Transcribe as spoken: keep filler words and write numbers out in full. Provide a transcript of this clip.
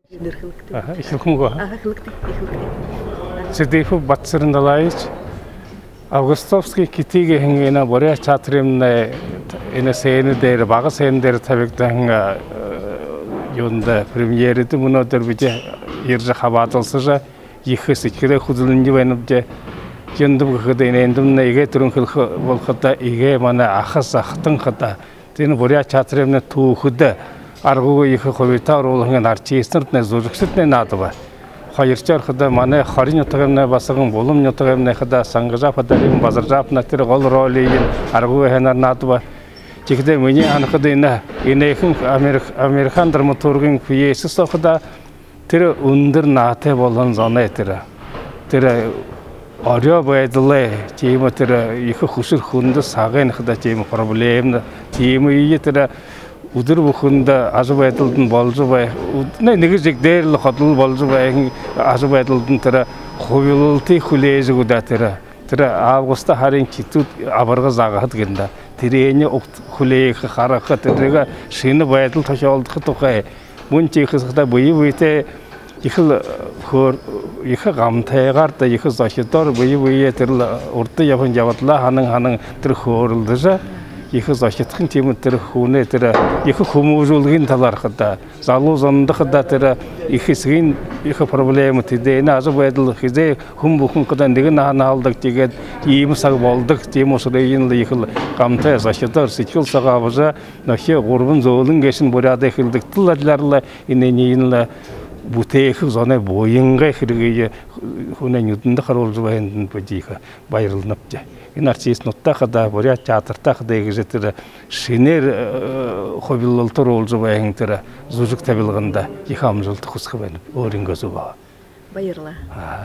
Нэрэ хэлэгты. Аха, эхилхэмгүй. Аха, хэлэгты, эхилэгты. Цыдыпов Батцырен Далаевич, Августовский киты гэһэн энэ буряад театрымнай энэ сцена дээрэ, бага сцена дээрэ табигдаһан, э, юундэ, премьерэдэ мүнөөдэр бидэ ерэжэ хабаадалсажа, ехэ сэдьхэлээ хүдэлэнэжэ байнабди. Юундэб гэхэдэ, энэ эндэмнай эгээ түрүүн хэлэхэ болоходо, эгээ манай аха захатан хадаа, тиин буряад театрымнай түүхэдэ аргагүй ехэ хубитаяа оруулһан артистнартнай, зүжэгшэдтнай наадаба. Хоёрдохёор хадаа манай Хори нютагаймнай басаган, Булам нютагаймнай хадаа Сангажапов Дарима Базаржаповна тэрэ гол ролиинь аргагүй һайнаар наадаба. Тиихэдээ минии һанахада, энэ, энээхэн америк-, американ драматургын пьесэ соо хадаа тэрэ үндэр наадатай болоһон зоной тэрэ, тэрэ орёо байдалай, тиимэ тэрэ ехэ хүшэр хүндэ сагай хадаа тиимэ проблемнэ, тиимэ ие тэрэ үдэр бүхэндэ ажабайдалдань боложо бай-, үд-, нэ-, нэгэ жэгдээр лэ ходол боложо байһан ажабайдалдань тэрэ хубилалтые хүлеэжэ үгөө даа, тэрэ, тэрэ август һарын хитүүд абарга загаһад гэнэ даа. Тэрээниие угт хүлеэхэ, хараха, тэрэ шэнэ байдал тохёолдохо тухай. Мүн тиихэдэ бэе бэетэй ехэл, э, хөөр-, ехэ гамтайгаар даа, ехэ зохидоор бэе бэеэ тэрэл урда ябаһан ябадалаа һанан, һанан тэрэ хөөрэлдэжэ, ехэ зохидхон тиимэ тэрэ хүнэй тэрэ ехэ хүмүүжүүлгын талаар хадаа, залуу зондо хадаа тэрэ ехэ эсэгын ехэ проблемэ, тэдэнэй ажабайдал, хэзээ хүн бүхэн хадаа нэгэ наһа наһалдаг, тиигээд иимэ саг болодог, тиимэ ушарынь лэ ехэл гамтай зохидоор сэдьхэл соогоо абажа, нохи гурбан зөөлэн гээшэнь буряадай хэлэдэгтэл адляар лэ энээниие лэ бүтээхэ зоной буян гээ хэрэгые хүнэй нюдэндэ харуулжа байһандань бидэ ехэ баярланабди. Энэ артистнуудта хадаа, буряад театрта хадаа гэжэ тэрэ шэнээр, э, хубилалта оруулжа байһан тэрэ зүжэг табилганда ехэ амжалта хүсэхэ байнаб өөрынгөө зүгһөө. Баярлаа. Аа.